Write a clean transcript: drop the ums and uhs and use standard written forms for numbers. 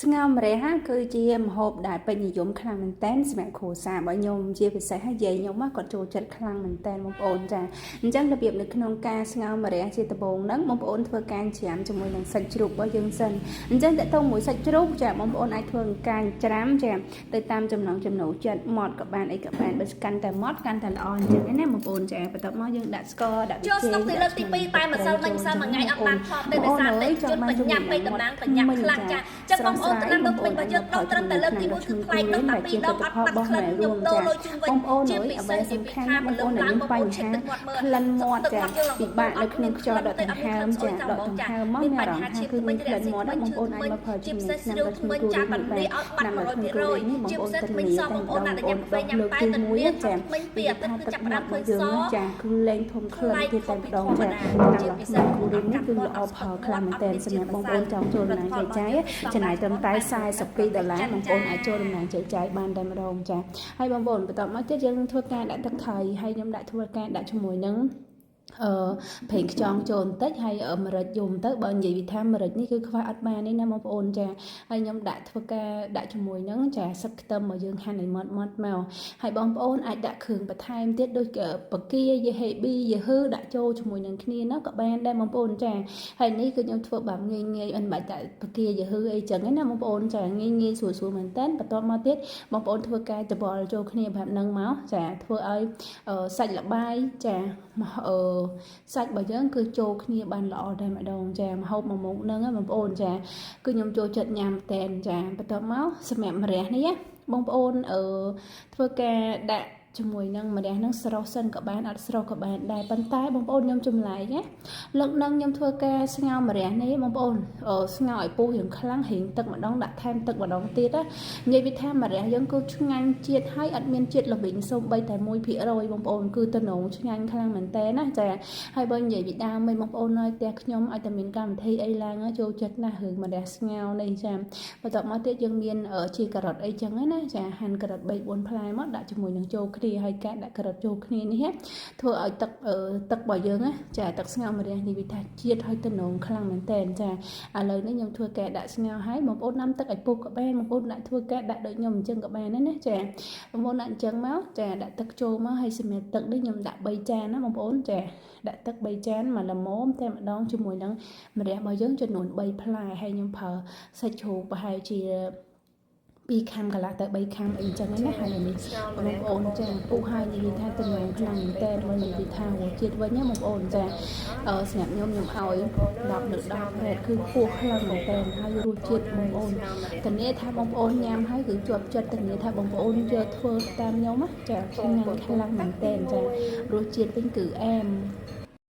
ស្ងោរម្រះគឺជាម្ហូបដែលពេញនិយមខ្លាំងមែនទែនសម្រាប់គ្រួសាររបស់ខ្ញុំជាពិសេសហើយយាយខ្ញុំគាត់ចូលចិត្តខ្លាំងមែនទែនបងប្អូនចាអញ្ចឹងរបៀបនៅក្នុងការស្ងោរម្រះជាដំបូងហ្នឹងបងប្អូនធ្វើការច្រាមជាមួយនឹងសាច់ជ្រូករបស់យើងសិនអញ្ចឹងតើតើមួយសាច់ជ្រូកចាបងប្អូនអាចធ្វើការច្រាមចាទៅតាមចំណង់ចំណូលចិត្តម៉ត់ក៏បានអីក៏បានបើកាន់តែម៉ត់កាន់តែល្អអញ្ចឹងណាបងប្អូនចាបន្ទាប់មកយើងដាក់ស្ករដាក់ ចូលស្តុកទីលើកទី2តែម្សិលមិញម្សិលមួយថ្ងៃអត់បានថតទេដោយសារតែជនបញ្ញាប់ពេកតំណាងបញ្ញាប់ខ្លាំងចាចឹងបងប្អូនតំណាងដល់ថ្មិញរបស់យើងដុសត្រឹមតែលើកទី1គឺប្លែកដុសតែ2ដងអត់បាត់ក្លិនខ្ញុំដូរលុយជូនវិញ បងប្អូន ជា អើយ ពិសេ អ្វីសំ សជាពិ ខាន់បង ថាព្រលឹ ប្អូនដែល មឡើងបងប្អូ មានបញ្ហា នឆែកទឹកមាត់មើល ក្លិនមាត់ ទឹក ចា មាត់យើងឡើង ពិបាកនៅក្នុងខ្យល់ដកដង្ហើមចាដកដង្ហើមមក មាន មានអារ បញ្ហា ម្មណ៍ថាគឺ ឈាមថ្មិ មានក្លិន ញរ៉ាក់ស៊ី មាត់ ថ្មិញ បងប្អូនអាច ឈឺថ្មិញ មកប្រើ ជា ជាមួយ ពិសេសស្រូវ ឆ្នាំដល់ ថ្មិញ គ្រូ ចាបា នេះបាន ត់នេះឲ្យបាត់ ឆ្នាំដល់គ្រូ 100% នេះបង ជា ប្អូនពិសេសថ្មិញ ធានា សបងប្អូន តែ ណាដែលញ៉ាំកាហ្វេញ៉ាំ លើក តែ ទី ទៅនា 1ចា ថ្មិញពីអាទិត្យគឺចាប់ផ្ដើមឃើញ យើង ស ចាគឺលែងធំក្លិន ប្លែក ទៀត ខុសពី តែម្ដង ធម្ម ចា តា តាម ជាពិសេស ដល់គ្រូនេះគឺល្អផលខ្លាំងមែនទែនសម្រាប់បងប្អូនចង់ចូលតំណាងចែកចាយចំណាយត្រឹមតែ42ដុល្លារបងប្អូនអាចចូលតំណាងចែកចាយបានតែម្ដងចាហើយបងប្អូនបន្តមកទៀតយើងធ្វើការដាក់ទឹកថៃហើយខ្ញុំដាក់ធ្វើការដាក់ជាមួយនឹងអឺប្រេងខ្យងចូលបន្តិចហើយម្រេចយំទៅបើនិយាយពីថាម្រេចនេះគឺខ្វះអត់បានទេណាបងប្អូនចាហើយខ្ញុំដាក់ធ្វើការដាក់ជាមួយនឹងចាសឹកខ្ទឹមមកយើងហាន់ឲ្យម៉ត់ម៉ត់មកហើយបងប្អូនអាចដាក់គ្រឿងបន្ថែមទៀតដូចបកាយេហេប៊ីយេហឺដាក់ចូលជាមួយនឹងគ្នាណាក៏បានដែរបងប្អូនចាហើយនេះគឺខ្ញុំធ្វើបែបងាយងាយមិនបាច់ដាក់បកាយេហឺអីចឹងណាបងប្អូនចាងាយងាយស្រួលស្រួលមែនតើបន្ទាប់មកទៀតបងប្អូនធ្វើការច្បល់ចូលគ្នាបែបហ្នឹងមកចាធ្វើឲ្យសាច់លបាយចាអឺសាច់របស់យើងគឺចូលគ្នាបានល្អតែម្ដងចាម្ហូបមួយមុខហ្នឹងបងប្អូនចាគឺខ្ញុំចូលចិត្តញ៉ាំតែនចាបន្ទាប់មកសម្រាប់ម្រះនេះបងប្អូនអឺធ្វើការដាក់ជាមួយនឹងម្រះនឹងស្រស់សិនក៏បានអត់ស្រស់ក៏បានដែរប៉ុន្តែបងប្អូនខ្ញុំចម្លែកណាលើកនឹងខ្ញុំធ្វើការស្ងោរម្រះនេះបងប្អូនស្ងោរឲ្យពុះរៀងខ្លាំងរៀងទឹកម្ដងដាក់ថែមទឹកម្ដងទៀតណានិយាយពីថាម្រះយើងគឺឆ្ងាញ់ជាតិហើយអត់មានជាតិល្វីងសូម្បីតែ1%បងប្អូនគឺតំណងឆ្ងាញ់ខ្លាំងមែនតើណាចាហើយបើនិយាយពីដើមវិញបងប្អូននៅផ្ទះខ្ញុំឲ្យតែមានកម្មវិធីអីឡើងចូលចិត្តណាស់រឿងម្រះស្ងោរនេះចាបន្ទាប់មកទៀតយើងមានជាការ៉ុតអីចឹងណាចាហាន់ការ៉ុត3 4ផ្លែមកដាក់ជាមួយនឹងចូលគ្នាហើយការដាក់ការ៉ុតចូលគ្នានេះធ្វើឲ្យទឹកទឹករបស់យើងណាចាទឹកស្ងោរម្រះនេះវាថាជាតិហើយតំណងខ្លាំងមែនតើចាឥឡូវនេះខ្ញុំធ្វើការដាក់ស្ងោរហើយបងប្អូនដាំទឹកឲ្យពុះក៏បានបងប្អូនដាក់ធ្វើការដាក់ដូចខ្ញុំអញ្ចឹងក៏បានដែរណាចាបងប្អូនដាក់អញ្ចឹងមកចាដាក់ទឹកចូលមកហើយសម្រាប់ទឹកនេះខ្ញុំដាក់3ចានណាបងប្អូនចាដាក់ទឹក3ចានមកល្មមតែម្ដងជាមួយនឹងម្រះរបស់យើងចំនួន3ផ្លែហើយខ្ញុំប្រើសាច់ជ្រូកប្រហែលជា2ខាំកន្លះទៅ3ខាំអីចឹងណាហើយនេះបងប្អូនចាពុះហើយនិយាយថាតំណងខ្លាំងមែនតើបើនិយាយថារសជាតិវិញណាបងប្អូនចាអឺសម្រាប់ខ្ញុំខ្ញុំឲ្យ10លើ10ប្រេតគឺពោះខ្លាំងមែនតើហើយរសជាតិបងប្អូនធានាថាបងប្អូនញ៉ាំហើយគឺជាប់ចិត្តធានាថាបងប្អូនយកធ្វើតាមខ្ញុំណាចាឆ្ងាញ់ខ្លាំងមែនតើចារសជាតិវិញគឺអែម។